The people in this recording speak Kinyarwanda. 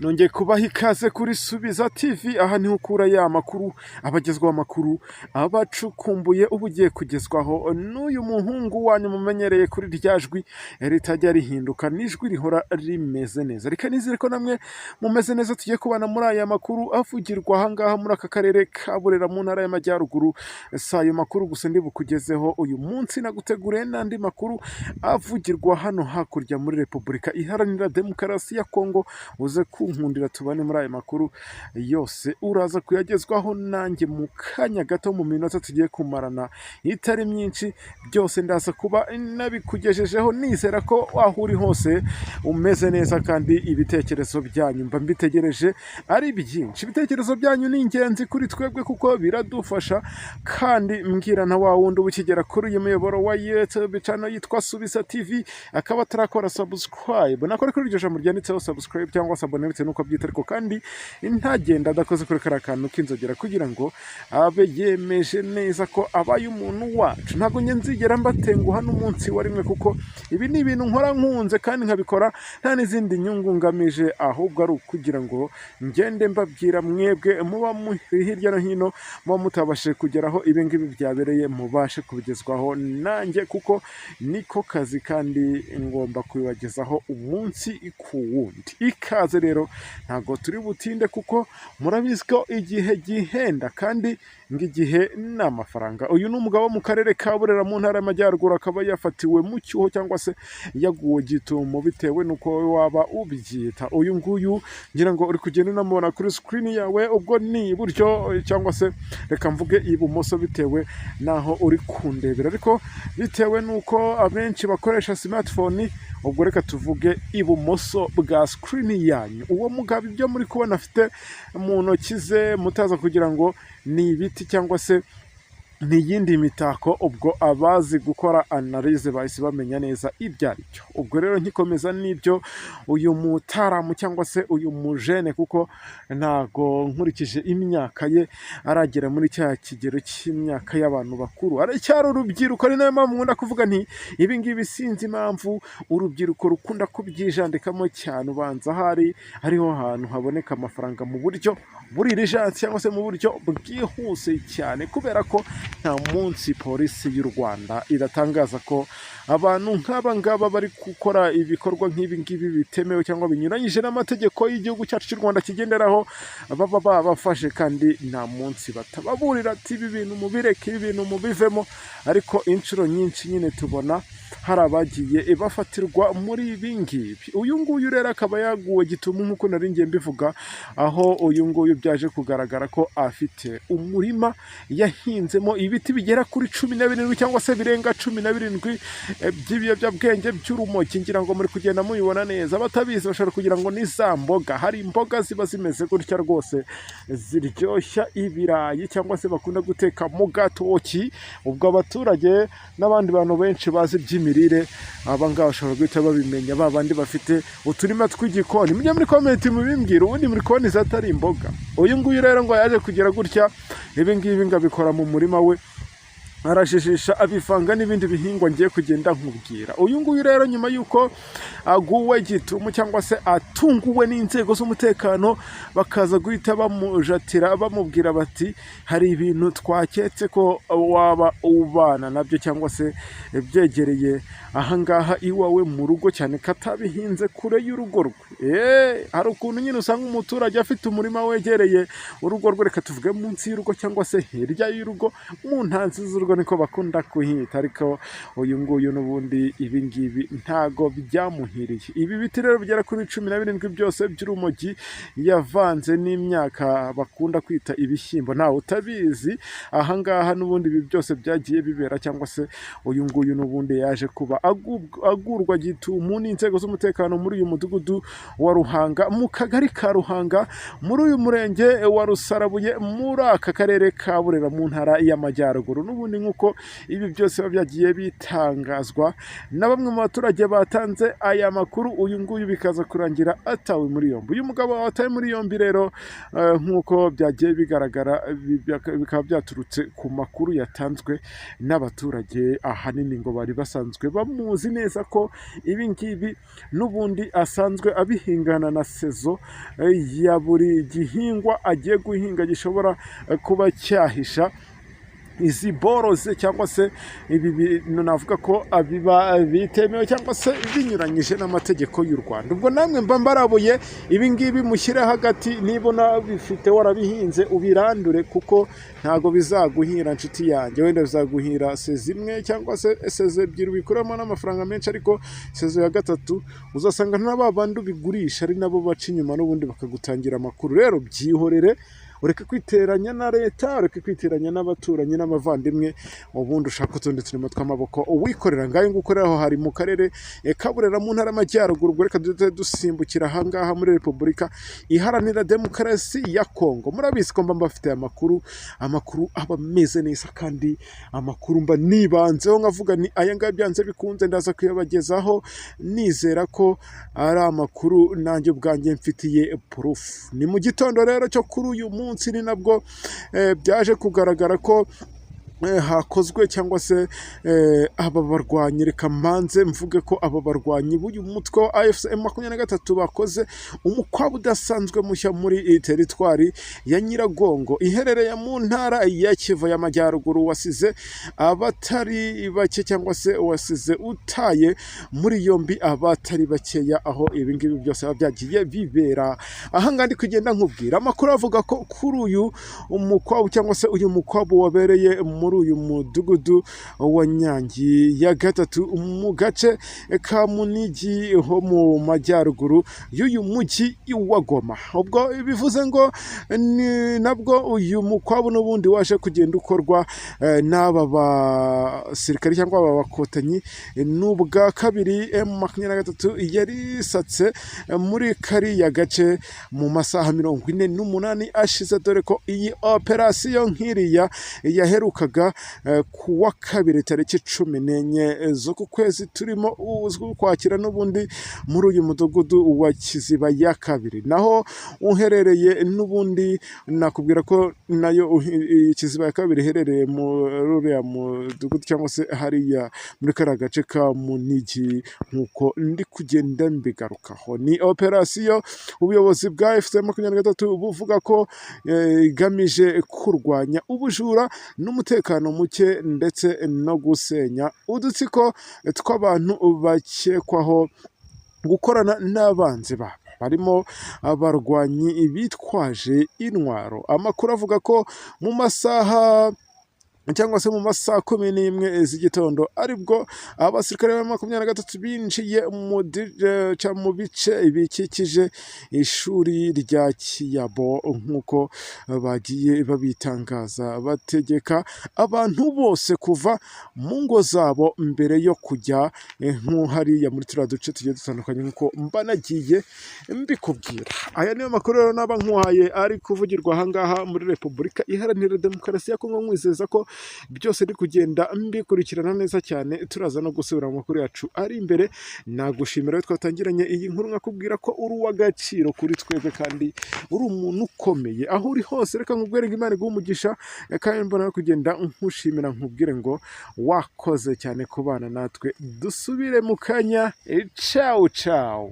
Nongeye kubaha ikaze kuri Subiza TV, aha niho ukura ya makuru, abagezwaho amakuru abacukumbuye uba ugiye kugezwaho n'uyu muhungu wanyu mumenyereye kuri rya jwi ritajya rihinduka, n'ijwi rihora rimeze neza. Reka nizere ko namwe mumeze neza, tugiye kubana muri aya makuru avugirwa aha ngaha muri aka karere ka Burera mu Ntara y'Amajyaruguru. Si ayo makuru gusa ndi bukugezeho uyu munsi, naguteguriye n'andi makuru avugirwa hano hakurya muri Repubulika Iharanira Demokarasi ya Kongo. Uze kunkundira tubane muri aya makuru yose, uraza kuyagezwaho nanjye mu kanya gato, mu minota tugiye kumarana itari myinshi. Byose ndaza kuba nabikugejejeho, nizera ko aho uri hose umeze neza, kandi ibitekerezo byanyu mba mbitegereje ari byinshi. Ibitekerezo byanyu ni ingenzi kuri twebwe kuko biradufasha. Kandi mbwira na wa wundi uba ukigera kuri uyu muyoboro wa YouTube channel yitwa Subiza TV akaba atarakora subscribe, nakora kuri iryo jambo ryanditseho subscribe cyangwa se abone bitewe n'uko abyita, ariko kandi ntagenda adakoze kuri kariya kantu k'inzogera kugira ngo abe yemeje neza ko abaye umuntu wacu. Ntabwo njye nzigera mbatenguha n'umunsi wa rimwe, kuko ibi ni ibintu nkora nkunze kandi nkabikora nta n'izindi nyungu ngamije, ahubwo ari ukugira ngo ngende mbabwira mwebwe muba muri hirya no hino, muba mutabashije kugeraho ibi ngibi byabereye, mubashe kubigezwaho nanjye, kuko niko kazi kandi ngomba kubibagezaho umunsi ku wundi. Ikaze rero, ntabwo turi butinde kuko murabizi ko igihe gihenda kandi ngo igihe ni amafaranga. Uyu ni umugabo wo mu karere ka Burera mu Ntara y'Amajyaruguru, akaba yafatiwe mu cyuho cyangwa se yaguwe gitumo bitewe n'uko wowe waba ubyita. Uyu nguyu ngira ngo uri kugenda unamubona kuri screen yawe, ubwo ni iburyo cyangwa se reka mvuge ibumoso bitewe n'aho uri kundebera, ariko bitewe n'uko abenshi bakoresha smartphone, ubwo reka tuvuge ibumoso bwa screen yanyu. Uwo mugabo, ibyo muri kubona afite mu ntoki ze, mutaza kugira ngo ni ibiti cyangwa se ni iyindi mitako, ubwo abazi gukora analyse bahise bamenya neza ibyo ari byo. Ubwo rero nkikomeza n'ibyo uyu mutaramu cyangwa se uyu mujene, kuko ntago nkurikije imyaka ye aragera muri cya kigero cy'imyaka y'abantu bakuru, aracyari urubyiruko. Ari nayo mpamvu nkunda kuvuga nti ibi ngibi sinzi impamvu urubyiruko rukunda kubyijandikamo cyane, ubanza ahari ariho hantu haboneka amafaranga mu buryo buri urgence cyangwa se mu buryo bwihuse cyane, kubera ko nta munsi Polisi y'u Rwanda iratangaza ko abantu nk'aba ngaba bari gukora ibikorwa nk'ibi ngibi bitemewe cyangwa binyuranyije n'amategeko y'igihugu cyacu cy'u Rwanda kigenderaho, baba babafashe, kandi nta munsi batababurira ati ibi bintu mubireke, ibi bintu mubivemo. Ariko inshuro nyinshi nyine tubona hari abagiye bafatirwa muri ibi ngibi. Uyu nguyu rero akaba yaguwe gitumo nk'uko nari ngiye mbivuga, aho uyu nguyu byaje kugaragara ko afite umurima yahinzemo ibiti bigera kuri 17 cyangwa se birenga 17 by'ibiyobyabwenge by'urumogi. Ngira ngo muri kugenda mubibona neza, abatabizi bashobora kugira ngo ni za mboga. Hari imboga ziba zimeze gutya rwose ziryoshya ibirayi cyangwa se bakunda guteka mu gatoki. Ubwo abaturage n'abandi bantu benshi bazi iby'imirire, aba ngaba bashobora guhita babimenya, ba bandi bafite uturima tw'igikoni. Mujye muri comment mubimbwira, ubundi muri kubona izi atari imboga? Uyu nguyu rero ngo yaje kugira gutya, ibi ngibi ngo abikora mu murima we, arajijisha abivanga n'ibindi bihingwa ngiye kugenda nkubwira. Uyu nguyu rero, nyuma y'uko aguwe gitumo cyangwa se atunguwe n'inzego z'umutekano, bakaza guhita bamujatira, bamubwira bati hari ibintu twaketse ko waba ubana nabyo cyangwa se byegereye ahangaha iwawe mu rugo, cyane ko atabihinze kure y'urugo rwe. Hari ukuntu nyine usanga umuturage afite umurima wegereye urugo rwe, reka tuvuge munsi y'urugo cyangwa se hirya y'urugo, mu ntanzi z'urugo niko bakunda kuhita. Ariko uyu nguyu n'ubundi ibi ngibi ntago byamuhiriye. Ibi biti rero bigera kuri 17 byose by'urumogi yavanze n'imyaka bakunda kwita ibishyimbo, ntawe utabizi ahangaha. N'ubundi ibi byose byagiye bibera cyangwa se uyu nguyu n'ubundi yaje kuba agurwa gitumo n'inzego z'umutekano muri uyu mudugudu wa Ruhanga, mu kagari ka Ruhanga, muri uyu murenge wa Rusarabuye, muri aka karere ka Burera, mu Ntara y'Amajyaruguru. N'ubundi nk'uko nk'uko ibi byose biba byagiye bitangazwa na bamwe mu baturage batanze aya makuru. Uyu nguyu bikaza kurangira atawe muri yombi. Uyu mugabo watawe muri yombi rero, nk'uko byagiye bigaragara, bikaba byaturutse ku makuru yatanzwe n'abaturage, ahanini ngo bari basanzwe bamuzi neza ko ibi ngibi n'ubundi asanzwe abihingana na saison ya buri gihingwa agiye guhinga gishobora kuba cyahisha izi boroze, cyangwa se ibi bintu navuga ko biba bitemewe cyangwa se binyuranyije n'amategeko y'u Rwanda. Ubwo namwe mba mbarabuye, ibi ngibi mushyire hagati. Niba unabifite warabihinze, ubirandure, kuko ntabwo bizaguhira, nshuti yanjye. Wenda bizaguhira saison imwe cyangwa se saison ebyiri, ubikuramo n'amafaranga menshi, ariko saison ya gatatu uzasanga na ba bandi ubigurisha ari nabo baca inyuma n'ubundi bakagutangira amakuru. Rero byihorere, ureke kwiteranya na leta, ureke kwiteranya n'abaturanyi n'abavandimwe, ubundi ushaka utundi turimo tw'amaboko uwikorera. Ngayo nguko rero, aho hari mu karere ka Burera mu ntara y'Amajyaruguru. Ubwo reka duhite dusimbukira ahangaha muri Repubulika Iharanira Demokarasi ya Kongo. Murabizi ko mba mbafitiye amakuru, amakuru aba ameze neza, kandi amakuru mba nibanzeho nkavuga ni aya ngaya, byanze bikunze ndaza kuyabagezaho, nizera ko ari amakuru nanjye ubwanjye mfitiye proof. Ni mu gitondo rero cyo kuri uyu munsi, ni nabwo byaje kugaragara ko hakozwe cyangwa se aba barwanyi, reka mbanze mvuge ko aba barwanyi b'uyu mutwe wa AFC M23 bakoze umukwabu udasanzwe mushya muri iyi teritwari ya Nyiragongo iherereye mu ntara ya Kivu y'Amajyaruguru, wasize abatari bake cyangwa se wasize utaye muri yombi abatari bakeya, aho ibi ngibi byose biba byagiye bibera. Aha ngaha ndi kugenda nkubwira amakuru avuga ko kuri uyu umukwabu cyangwa se uyu mukwabu wabereye muri uyu mudugudu wa Nyangi ya gatatu mu gace ka Munigi ho mu majyaruguru y'uyu mujyi wa Goma. Ubwo bivuze ngo ni nabwo uyu mukwabu n'ubundi waje kugenda ukorwa n'aba basirikare cyangwa aba bakotanyi. Ni ubwa kabiri M23 yari isatse muri kariya gace mu masaha 48 ashize, dore ko iyi operasiyo nk'iriya yaherukaga ku wa kabiri tariki 14 z'uku kwezi turimo z'Ukwakira, n'ubundi muri uyu mudugudu wa Kiziba ya kabiri, naho uherereye n'ubundi nakubwira ko nayo Kiziba ya kabiri iherereye muri uriya mudugudu cyangwa se hariya muri kariya gace ka Munigi, nk'uko ndi kugenda mbigarukaho. Ni operasiyo ubuyobozi bwa AFC 23 buvuga ko igamije kurwanya ubujura n'umutekano muke ndetse no gusenya udutsiko tw'abantu bakekwaho gukorana n'abanzi babo barimo abarwanyi bitwaje intwaro. Amakuru avuga ko mu masaha cyangwa se mu masaha 11 z'igitondo aribwo abasirikare ba 23 binjiye mu bice bikikije ishuri rya Kiyabo, nk'uko bagiye babitangaza, bategeka abantu bose kuva mu ngo zabo mbere yo kujya nk'hariya muri turiya duce tugiye dutandukanye, nk'uko mba nagiye mbikubwira. Aya niyo makuru rero naba nkuhaye ari kuvugirwa ahangaha muri Repubulika Iharanira Demokarasi ya Kongo, nkwizeza ko byose ndi kugenda mbikurikirana neza cyane. Turaza no gusubira mu makuru yacu ari imbere. Nagushimira rero twatangiranye iyi nkuru, nkakubwira ko uri uw'agaciro kuri twebwe kandi uri umuntu ukomeye aho uri hose. Reka nkubwire ngo Imana iguhe umugisha, kandi mbona no kugenda nkushimira, nkubwire ngo wakoze cyane kubana natwe. Dusubire mu kanya. Cawu cawu.